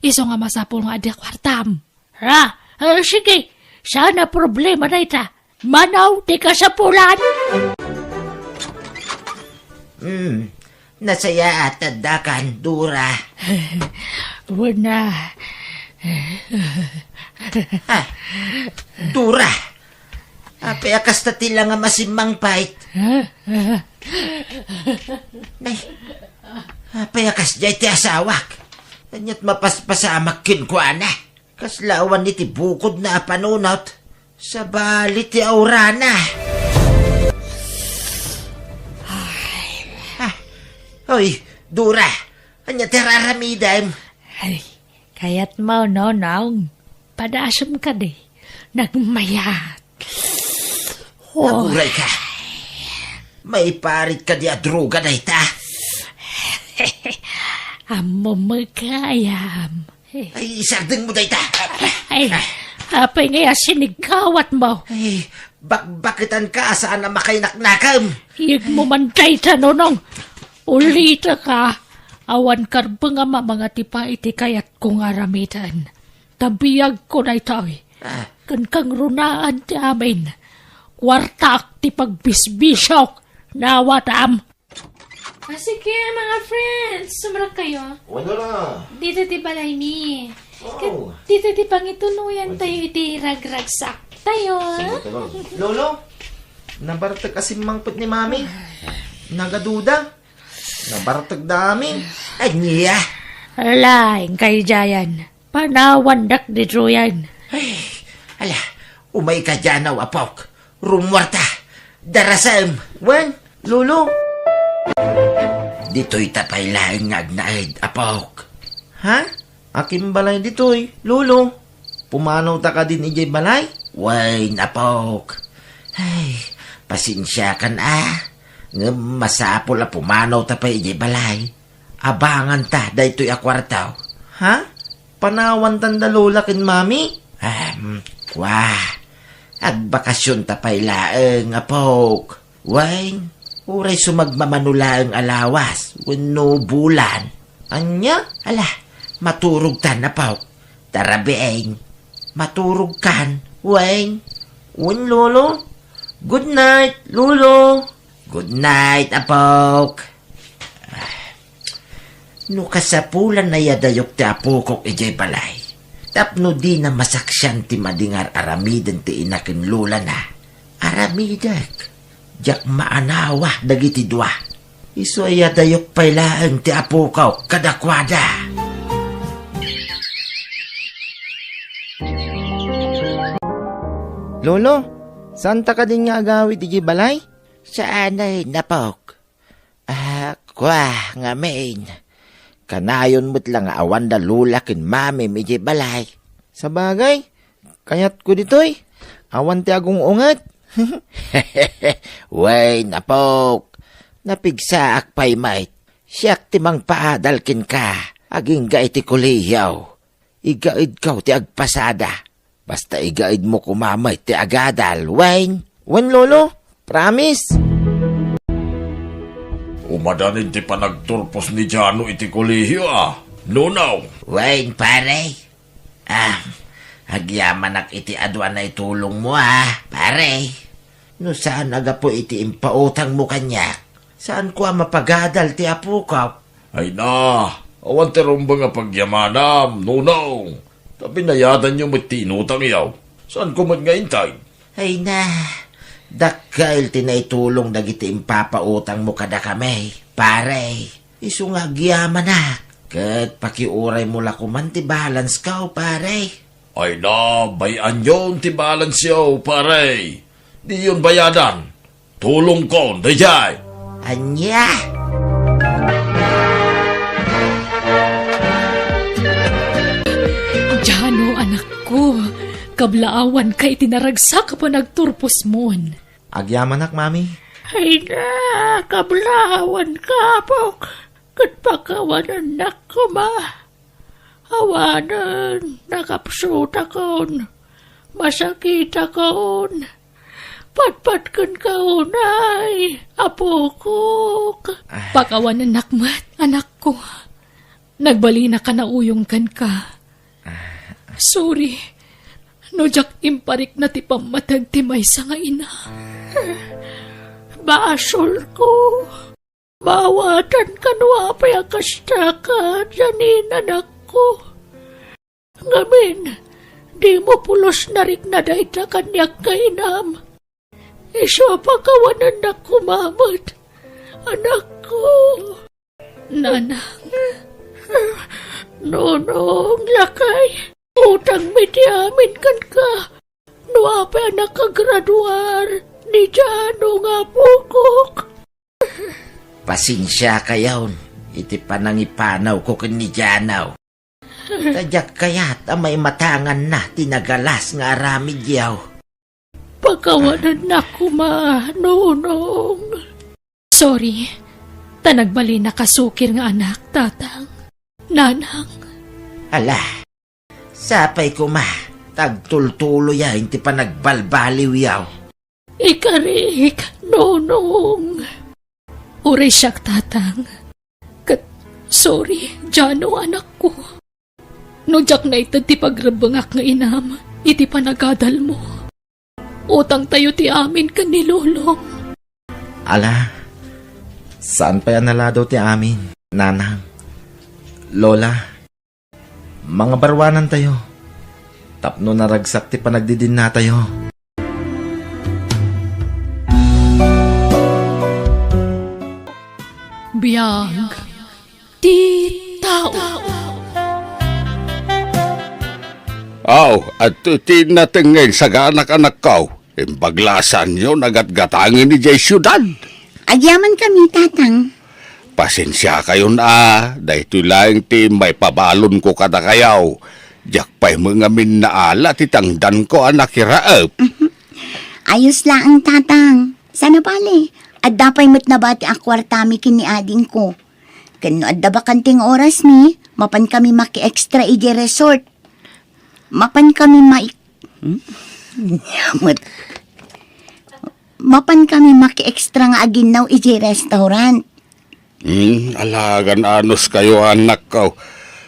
Isu nga masapul nga adda kuartam. Ha? Ah, sige, saan a problema dayta. Mano ti kasapulan? Hmm, nasayaat addakan, Dora. Wen a. Ah, Dora, apay a kasta ti langam a simmangpet? Nay, apay a kasdiay ti asawak? Ania't mapaspasamak kenkuana? Kasla awan iti bukodna a panunot, sabali ti aurana. Ah, oy, Dora, ania ti ar-aramidem? Ay, kayatmo, Nonong? Padasem kadi. Nagmayat. Oh. Aguray ka. Maiparit kadi a droga dayta? Ammom met gayam. Ay, isardengmo dayta. Ay, apay ngay a sinigkawatmo? Ay, bakbaketanka a saan a makainaknakam. Iyegmo man dayta, Nonong. Ulitek a, awan karbeng a mamangatipa iti kayatko nga aramiden. Ta biagko daytoy. Ah. Ken kangrunaan ti amin. Kuartaak ti pagbisbisiok. Nawatam. Ah, sige, mga friends. Sumrek kayo. Wala na. Dito ti balay mi. Oh. Ket dito ti pangitunoyan tayo iti ragragsak tayo. Sige, tuloy. Lolo, nabartek a simmangpet ni Mami. Nagaduda. Nabartek da amin. Ania? Laeng kayo diayan. Panawandak ditoyen. Ay, ala, umay ka dianaw, apok. Rummuarta. Darasem. Wen, Lolo. Ditoy ta pay laeng nga agnaed, apok. Ha? Akin balay ditoy, Lolo. Pumanawta kadin idiay balay? Wen, apok. Ay, pasensiakan a. Ngem masapul a pumanawta pay idiay balay. Abanganta daytoy a kuarto. Ha? Panawantan da Lola ken Mami? Ahem, kua. Agbakasionta pay laeng, apok. Wen, uray sumagmamano laeng a lawas wenno bulan. Ania? Ala, maturogtan, apok. Tara, bieng. Maturogkan, wen. Wen, Lolo. Good night, Lolo. Good night, apok. Ah, no kasapulan a iyadayok ti apokok idiay balay, tapno dina masaksian ti madi nga ar-aramiden ti ina ken lolana, aramidek. Diak maanawa dagiti dua. Isu a iyadayok pay laeng ti apokok kadakuada. Lolo, saanta kadin nga agawid idiay balay? Saanen, apok. Ah, kua, ngamin. Kanayon met la nga awan da Lola ken Mamim idiay balay. Sabagay, kayatko ditoy. Awan ti agung-unget. Wen, apok. Napigsaak pay met. Siak ti mangpaadal kenka. Agingga iti kolehiyo, igaedko ti agpasada. Basta igaedmo koma met ti agadal, wen? Wen, Lolo? Promise? Umadan ti panagturpos ni Jano iti kolehiyo, a, Nonong? Wen, pare? Ah, agyamanak iti adu a naitulongmo, a, pare. No saan a gapu iti impautangmo kaniak, saanko a mapagadal ti apokok. Ay na, awan ti rumbeng a pagyamanam, Nonong. Ta binayadanyo met ti inutangyo. Saanko met nga inted? Ay na, dakkel ti naitulong dagiti impapautangmo kadakami, pare. Isu nga agyamanak, ket pakiuraymo la koman ti balansko, pare. Ay na, bay-anyon ti balansyo, pare. Diyon bayadan. Tulongkon, daydiay. Ania? Jano, anakko, kablaawanka iti naragsak a panagturposmon. Agyamanak, Mami. Ay na, kablaawanka, apok, ket pakawanennak koma. Awanen, nakapsutakon, masakitakon, patpatkenka unay, apokok. Ah. Pakawanennak met, anakko. Nagbalinaka nauyong kenka. Ah. Sorry, no diak imparikna ti pammateg ti maysa nga ina. Basolko. Maawatanka no apay a kasta, Janine, anakko. Ngamin, dimo pulos narikna dayta kaniak nga inam. Isu a pakawanennak koma met, anakko. Nanang. Nonong, lakay, utangmi ti amin kenka. No apay a nakagraduar ni Jano nga apokok. Pasensiakayon iti panangipanawko ken ni Jano. Ta diak kayat a maimatanganna ti nagalas nga aramidyo. Pakawanennak koma, Nonong. Sorry, ta nagbalinaka sukir nga anak, Tatang. Nanang. Ala, sapay koma, ta agtultuloyen ti panagbalbaliwyo. Ikarik, Nonong. Uray siak, Tatang. Ket, sorry, Jano, anakko. No diak naited ti pagrebbengak nga inam iti panagadalmo, utangtayo ti amin ken ni Lolong. Ala, saan pay a naladaw ti amin, Nanang, Lola. Mangabaruanantayo tapno naragsak ti panagdidinnatayo. Biag ti tao. Aw, adtoy ti nateng nga insaganak, anakko. Imbag la a saanyo a gatgatangen idiay siudad. Agyamankami, Tatang. Pasensiakayon a, daytoy laeng ti maipabalonko kadakayo. Diak pay met ngamin naala ti tangdanko a nakiraep. Mhm. Ayos laeng, Tatang. Saan a bale, adda pay met nabati a kuartami ken ni adingko. Ken no adda bakante nga orasmi, mapankami maki-extra idiay resort. Mapankami mai-, hmm? Met. Mapankami maki-extra nga aginnaw idiay restaurant. Hmm, alagan anuskayo, anakko.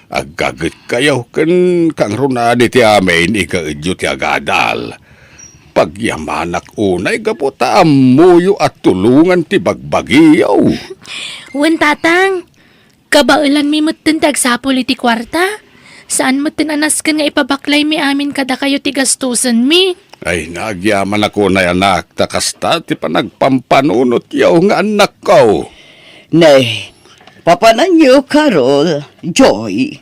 Aggagetkayo ken kangrunaan iti amin igaedyo ti agadal. Pagyamanak unay gapu ta ammoyo a tulongan ti bagbagiyo. Wen, Tatang. Kabaelanmi metten ti agsapul iti kuarta. Saan metten a nasken nga ipabaklaymi amin kadakayo ti gastusenmi. Ay, nagyamanak unay, anak, ta kasta ti panagpampanunotyo nga annakko. Ne, papananyo, Carol, Joy.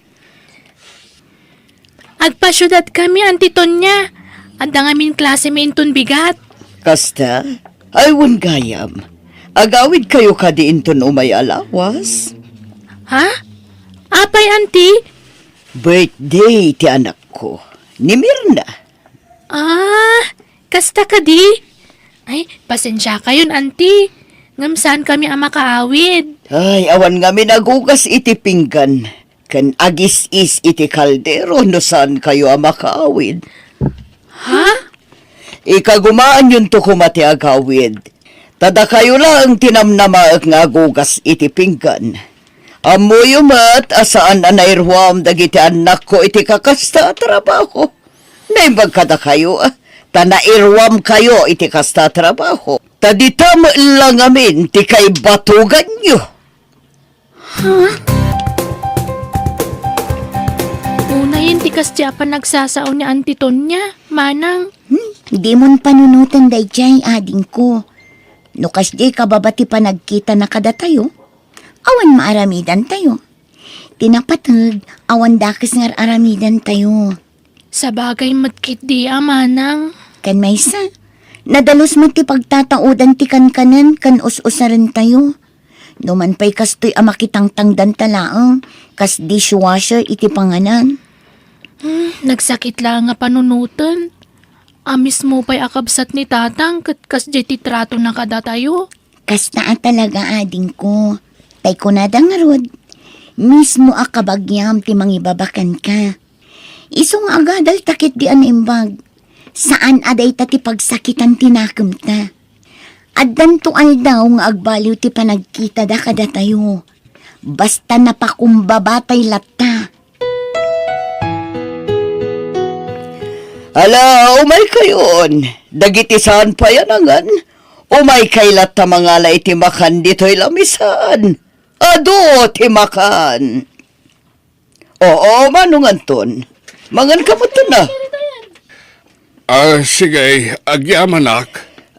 Agpasiudadkami, Auntie Tonia. Adda ngamin klasemi inton bigat. Kasta? Ay, wen gayam. Agawidkayo kadi inton umay a lawas? Ha? Apay, Auntie? Birthday ti anakko, ni Mirna. Ah, kasta kadi? Ay, pasensiakayon, Auntie. Ngem saankami a makaawid. Ay, awan ngamin agugas iti pinggan. ken agis-is iti kaldero no saankayo a makaawid. Ha? Ikagumaanyonto koma ti agawid. Ta dakayo laeng ti namnamaek nga agugas iti pinggan. Ammoyo met a saan a nairuam dagiti annakko iti kakasta a trabaho. Naimbag kadakayo, ta nairuamkayo iti kasta a trabaho. Ta dita met la ngamin ti kaibatuganyo. Ha? Unayen ti kasdi a panagsasao ni Auntie Tonia, manang. Hmm, dimon panunoten daydiay, adingko. No kasdiay kababa ti panagkitana kadatayo, awan maaramidantayo. Ti napateg, awan dakes nga ar-aramidantayo. Sabagay met ketdi a, manang. Ken maysa, nadalus met ti pagtataudan ti kankanen ken us-usarentayo. Numan pay kastoy a makitangtangdanta laeng, kas dishwasher iti panganan. Hmm, nagsakit laeng a panunoten. A mismo pay a kabsat ni Tatang ket kasdiay ti tratona kadatayo. Kasta a talaga, adingko. Tay kunada ngarud, mismo a kabagiam ti mangibaba kenka. Isu nga agadalta ketdi a naimbag. Saan a dayta ti pagsakitan ti nakemta. Addanto aldaw nga agbaliw ti panagkitada kadatayo. Basta napakumbabatay latta. Ala, umaykayon. Dagiti saan pay a nangan, umaykay latta mangala iti makan ditoy lamisaan. Adu ti makan. Oo, Manong Anton. Mangan ka met na. Ah, sige, agyamanak.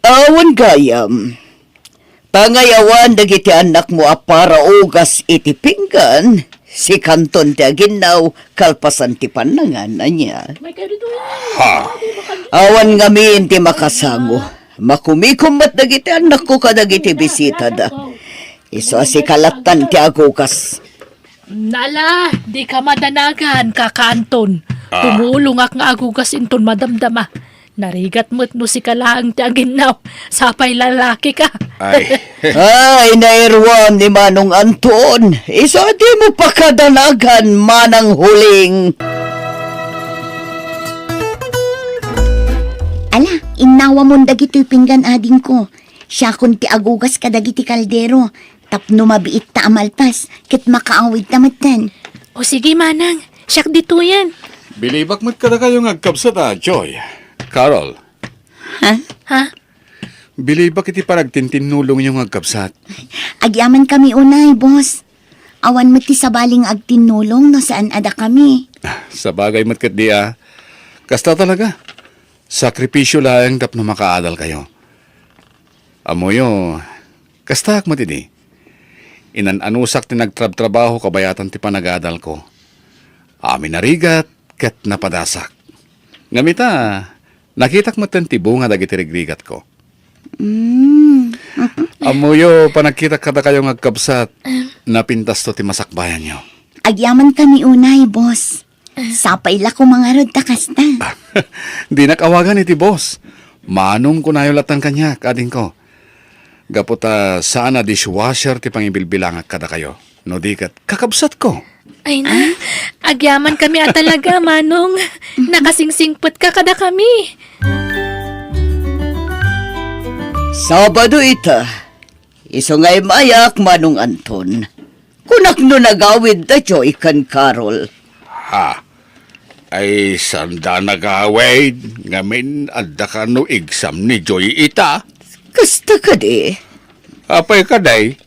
Awan gayam. Pangayawan dagiti annakmo a para ugas iti pinggan, sikanton ti aginnaw kalpasan ti pannangan, ania. Ha? Awan ngamin ti makasango. Makumikom met dagiti annakko kadagiti bisitada. Isu a sika lattan ti agugas. Nala, dika madanagan, Kaka Anton. Ah. Tumulongak nga agugas inton madamdama. Narigat met no sika laeng ti aginnaw. Sapay lalaki ka. Ay. Ay, nairuam ni Manong Anton. Isu a dimo pakadanagan, Manang Huling. Ala, innawamon dagitoy pinggan, adingko. Siakon ti agugas kadagiti kaldero. Tapno mabiitta a malpas, ket makaawidta metten. O sige, manang, siak ditoyen. Bilibak met kadakayo nga agkabsat a, Joy. Carol. Ha? Ha? Bilibak iti panagtintinnulongyo nga agkabsat. Agyamankami unay, boss. Awan met ti sabali nga agtinnulong no saan a dakami. Sabagay met ketdi a. Kasta talaga. Sakripisio laeng tapno makaadalkayo. Ammoyo, kastaak met idi. Inan-anusak ti nagtrabtrabaho kabayatan ti panagadalko. Amin a rigat ket napadasak. Ngem ita, nakitak metten ti bunga dagiti rigrigatko. Mm. Ammoyo, panagkitak kadakayo nga agkabsat, napintasto ti masakbayanyo. Agyamankami unay, boss. Sapay la koma ngarud ta kasta. Dinak awagan iti boss. Manong kunayo lattan kaniak, adingko. Gapu ta saan a dishwasher ti pangibilbilangak kadakayo. No di ket, kakabsatko. Ay na, agyamankami a talaga, Manong. Nakasingsingpetka kadakami. Sabado ita. Isu nga immayak, Manong Anton. Kunak no nagawid da Joy ken Carol. Ha? Ay, sanda nagawid, ngamin adda kano exam ni Joy ita? Kasta kadi. Apay kadi?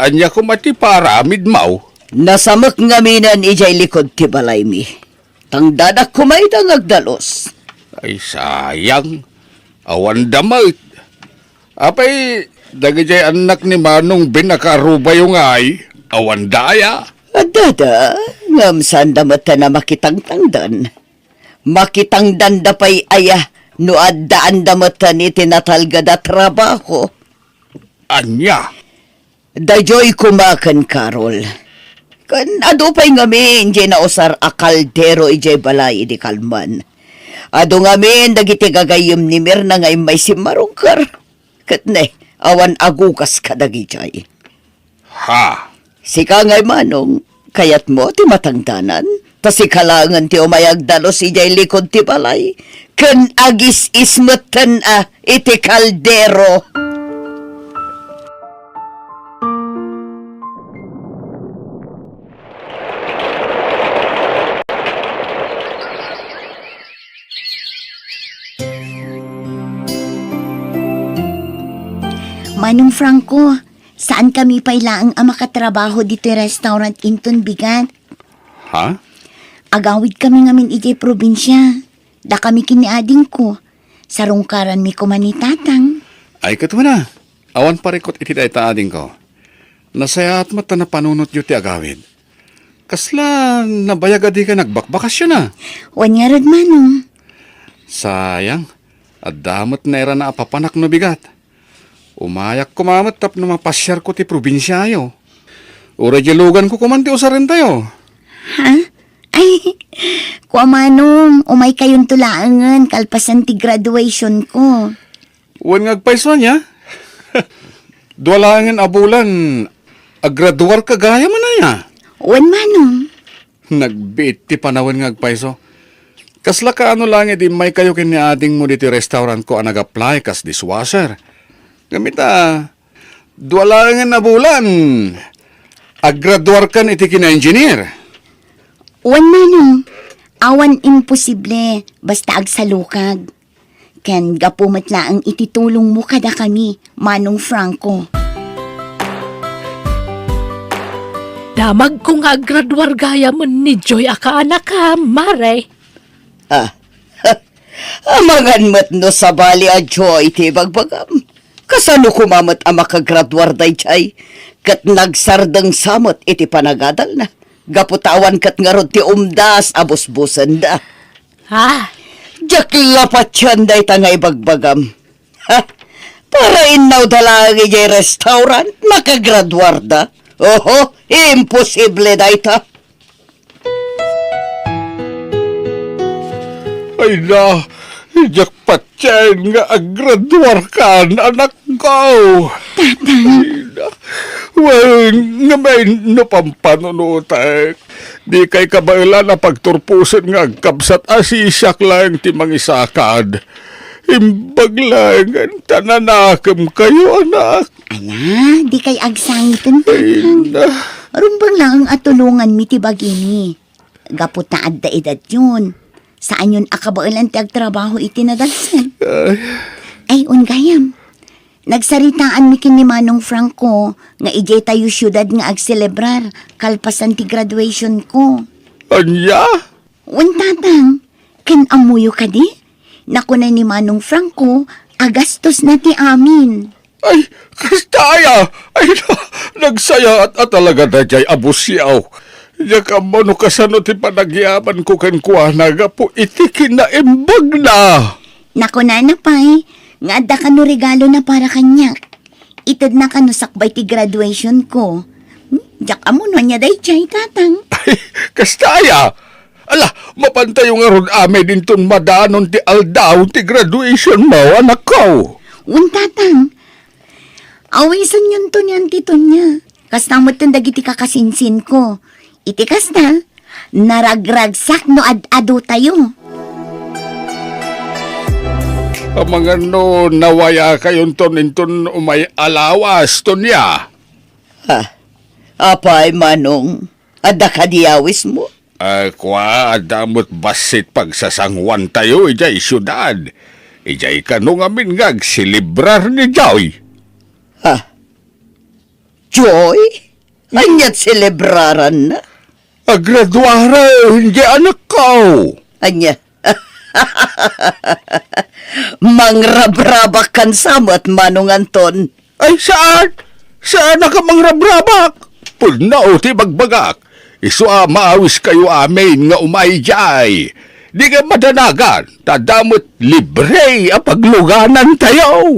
Ania koma ti paaramidmo? Nasamek ngaminen idiay likud ti balaymi. Tangdanak koma ida nga agdalus. Ay, sayang. Awanda met. Apay, dagidiay annak ni Manong Ben a kaarubayo ngay, awanda aya? Addada, ngem saanda metten a makitangtangdan. Makitangdanda pay aya no addaanda metten iti natalged a trabaho. Ania? Daydiay koma ken Carol. Ken adu pay ngamin diay nausar a kaldero idiay balay idi kalman. Adu ngamin dagiti gagayyem ni Mirna nga immay simmarungker. Ket ne, awan agugas kadagidiay. Ha? Sika ngay, Manong, Kayatmo ti matangdanan? Ta sika laengen ti umay agdalus idiay likod ti balay, ken agis-is metten a iti kaldero. Manong Franco, saan kami pay laeng a makatrabaho ditoy restaurant inton bigat. Ha? Agawid kami ngamin idiay probinsia. Dakami ken ni adingko. Sarungkaranmi koma ni Tatang. Ay, ket wen, awan parikut iti dayta, adingko. Nasayaat met ta napanunotyo ti agawid. Kasla nabayag a dika nagbakbakasyon a? Wen ngarud, Manong. Sayang, adda met nairana a papanak no bigat. Umayak koma met tapno mapasiarko ti probinsiayo. Uray diay luganko koman ti usarentayo. Ha? Ay, kua, Manong, umaykayonto laengen kalpasan ti graduationko. Wen nga agpayso ania? Dua laengen a bulan, agraduarka gayam aya? Wen, Manong. Nagbiit ti panawen nga agpayso. Kasla kaano laeng idi immaykayo ken ni adingmo ditoy restaurantko a nag-apply kas dishwasher? Ngem ita, dua laengen a bulan, agraduarkan iti kina-engineer. Wen, Manong, awan imposible basta agsalukag. Ken gapu met laeng iti tulongmo kadakami, Manong Franco. Damagko nga agraduar gayamen ni Joy a kaanakam, Mare. Ah, amangan met no sabali a Joy ti ibagbagam. Kasano koma met a makagraduar daydiay? Ket nagsardengsa met iti panagadalna. Gapu ta awan ket ngarud ti umdas a busbusenda. Ah. Diak la patien dayta nga ibagbagam. Ha? Para innawda laeng idiay restaurant, makagraduarda. Oho, imposible dayta. Ay na, diak patien nga agraduarkan, anakko. Tatang. Ay na. Wen, ngamin no pampanunotek. Dikay kabaelan a pagturposen nga agkabsat a siak laeng ti mangisakad. Imbag laengen ta nanakemkayo, anak. Ala, dikay agsangiten, Tatang. Ay na. Rumbeng laeng a tulonganmi ti bagimi. Gapu ta adda edadyon, saanyon a kabaelan ti agtrabaho iti nadalsen. Ay. Ay, wen gayam. Nagsaritaanmi ken ni Manong Franco nga idiay tayo siudad nga agselebrar kalpasan ti graduation ko. Ania? Wen, Tatang, ken ammoyo kadi? Nakuna ni Manong Franco a gastosna ti amin. Ay, kasta aya! Ay, na-, nagsayaat a talaga daydiay a busiaw. Diak ammo no kasano ti panagyamanko kenkuana gapu iti kinaimbagna. Nakunana pay nga adda kano regalona para kaniak. Itedna kano sakbay ti graduation ko. Hmm, diak ammo no ania daydiay, Tatang. Ay, kasta aya! Ala, mapantayo ngarud amin inton madanon ti aldaw ti graduation mo, anakko. Wen, Tatang. Awisenyonto ni Auntie Tonia. Kasta metten dagiti kakasinsinko. Iti kasta, naragragsak no ad-adu tayo. Amangan no nawayakayonton inton umay a lawas, Tonia. Ha? Apay, Manong? Adda kadi awismo? Ah, kua, adda met bassit pagsasanguantayo idiay siudad. Idiay kano ngamin nga agselebrar ni Joy. Ha? Joy? Ania't selebraranna? Agraduaren diay anakko. Ania? Mangrabrabakkan sa met, Manong Anton. Ay, saan? Saan a ka mangrabrabak? Pudno ti bagbagak. Isu a maawiskayo amin nga umay idiay. Dika madanagan, ta adda met libre a pagluganantayo.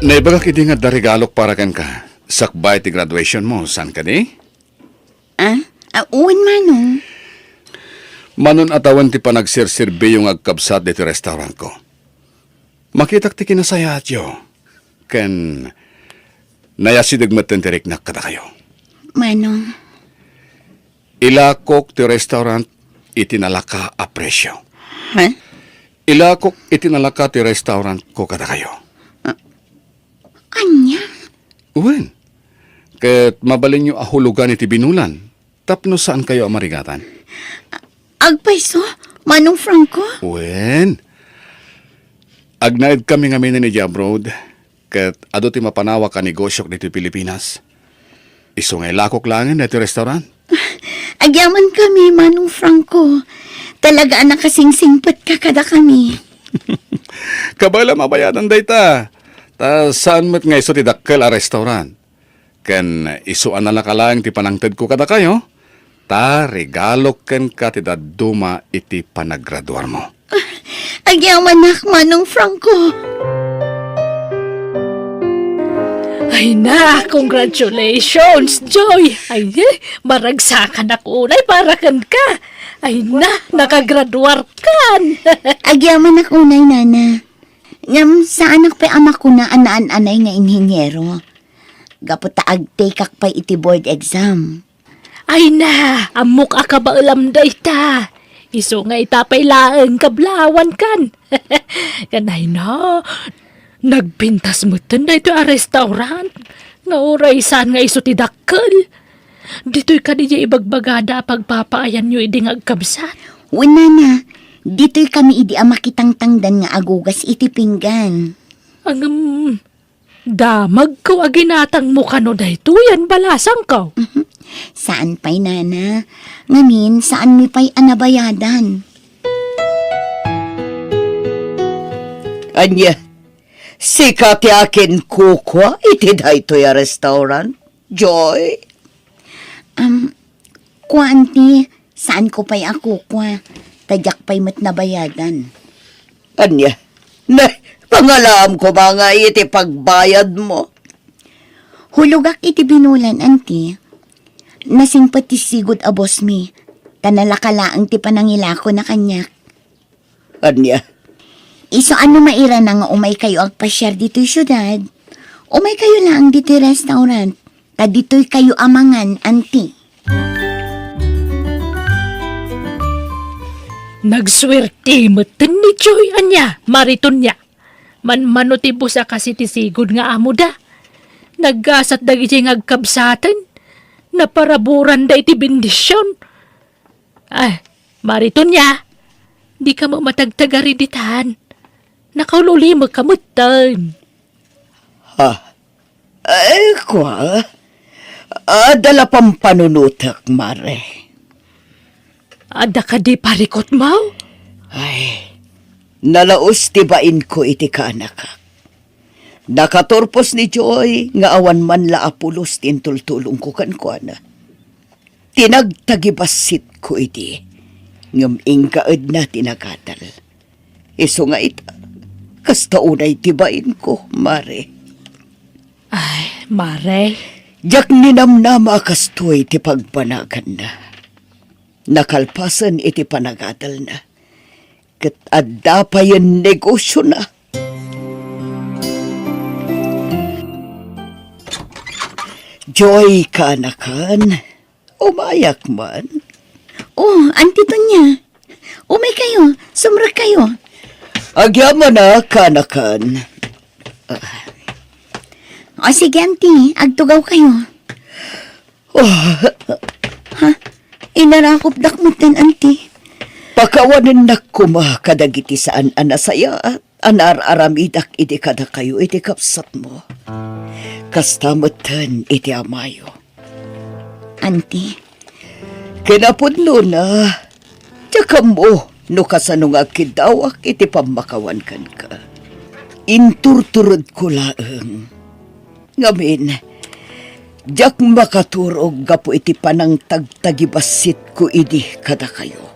Naibagak idi nga adda regalok para kenka. Sakbay ti graduation mo, saan kadi? Ah? Ah, wen, Manong. Manon a tawen ti panagserserbiyo nga agkabsat ditoy restaurantko. Makitak ti kinasayaatyo. Ken Nayasideg metten ti riknak kadakayo. Manong? Ilakok ti restaurant iti nalaka a presio. Ha? Ilakok iti nalaka ti restaurant ko kadakayo. Ah, ania? Wen, ket mabalinyo a hulogan iti binulan tapno saankayo a marigatan. Agpayso, Manong Franco? Wen, agnaedkami ngamin idiay abroad, ket adu ti mapanawak a negosiok ditoy Pilipinas. Isu nga ilakok laengen daytoy restaurant. Agyamankami, Manong Franco. Talaga a nakasingsingpetka kadakami. Kabaelam a bayadan dayta. Ta saan met nga isu ti dakkel a restaurant. Ken isu a nalaka laeng ti panangtedko kadakayo, ta regalok kenka ti dadduma iti panagraduarmo. Agyamanak, Manong Franco. Ay na, congratulations, Joy! Ay, eh, maragsakanak unay para kenka. Ay na, nakagraduarkan. Agyamanak unay, Nana. Ngem saanak pay a makuna a naan-anay nga inhiniero. Gapu ta agtekak pay iti board exam. Ay na, ammok a kabaelam dayta. Isu nga ita pay laeng kablawankan. Ken ay na, nagpintas metten daytoy a restaurant. Nga uray saan nga isu ti dakkel. Ditoy kadi diay ibagbagada a pagpapaayanyo idi nga agkabsat? Wen, Nana, ditoy kami idi a makitangtangdan nga agugas iti pinggan. Ngem, damagko a ginatangmo kano daytoy a balasangko. Mhm. Saan pay, Nana. Ngamin, saanmi pay a nabayadan. Ania, sika ti akinkukua iti daytoy a restaurant, Joy? Um, kua, Auntie, saanko pay a kukua, ta diak pay met nabayadan. Ania? Ne, pangalaam koma nga iti pagbayadmo. Hulogak iti binulan, Auntie. Nasingpet ti sigud a bossmi, ta nalaka laeng ti panangilakona kaniak. Ania? Isu a no mairana nga umaykayo agpasiar ditoy siudad, umaykayo laeng ditoy restaurant, ta ditoykayo a mangan, Auntie. Nagsuerte metten ni Joy, ania, Mari Tonia. Manmano ti boss a kas iti sigud nga amoda. Naggasat dagidiay nga agkabsaten. Naparaburanda iti bendision. Ay, Mari Tonia, dika met matagtagari ditan. Nakaul-ulimekka metten. Ha? Ay, kua. Adda la pampanunotek, Mare. Adda kadi parikutmo? Ay, nalaus ti bainko iti kaanakak. Nakaturpos ni Joy nga awan man la a pulos ti intultulongko kenkuana. Tinagtagibassitko idi, ngem inggaedna ti nagadal. Isu nga ita, kasta unay ti bainko, Mare. Ay, Mare. Diak ninamnama a kastoy ti pagbanaganna. Nakalpasen iti panagadalna, ket adda payen negosiona. Joy, kaanakan, umayak man. Oh, Auntie Tonia. Umaykayo, sumrekkayo. Agyamanak, kaanakan. O, sige, Auntie, agtugawkayo. Oh. Ha? Inarakopdak metten, Auntie. Pakawanennak koma kadagiti saan a nasayaat a naar-aramidak idi kadakayo iti kabsatmo. Kasta metten iti amayo. Auntie. Kinapudnona, diak ammo no kasano nga agkiddawak iti pammakawan kenka. Inturturedko laeng. Ngamin, diak makaturog gapu iti panangtagtagibassitko idi kadakayo.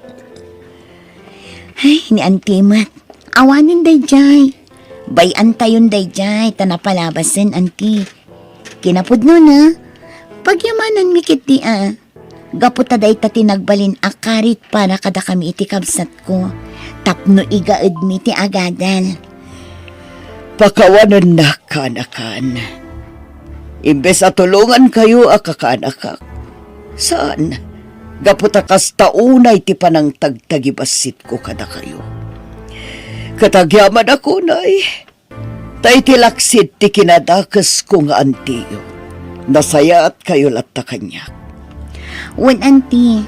Ay, ni Auntie met. Awanen daydiay. Bay-antayon daydiay ta napalabasen, Auntie. Kinapudnona, pagyamananmi ketdi a. Gapu ta dayta ti nagbalin a karit para kadakami iti kabsatko, tapno igaedmi ti agadal. Pakawanennak, kaanakan. Imbes a tulongankayo a kakaanakak, saan, gapu ta kasta unay ti panangtagtagibassitko kadakayo. Ket agyamanak unay, ta iti laksid ti kinadakesko nga antiyo, nasayaatkayo latta kaniak. Wen, anti,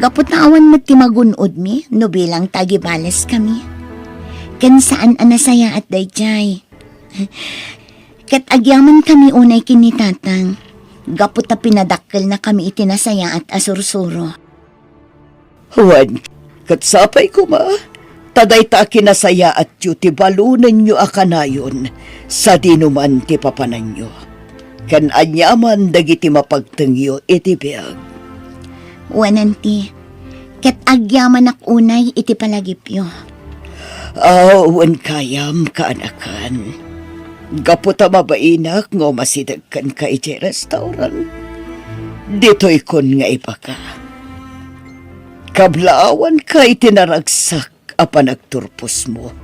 gapu ta awan met ti magun-odmi no bilang ta agibaleskami. Ken saan a nasayaat daydiay. Ket agyamankami unay ken ni Tatang, gapu ta pinadakkelnakami iti nasayaat a sursuro. Wen, ket sapay koma, ta dayta a kinasayaatyo ti balonenyo a kanayon sadino man ti papananyo, ken aniaman dagiti mapagtengyo iti biag. Wen, anti, ket agyamanak unay iti palagipyo. Aw, wen gayam, kaanakan. Gapu ta mabainak nga umasideg kenka idiay restaurant, ditoykon nga ibaka. Kablaawanka iti naragsak a panagturposmo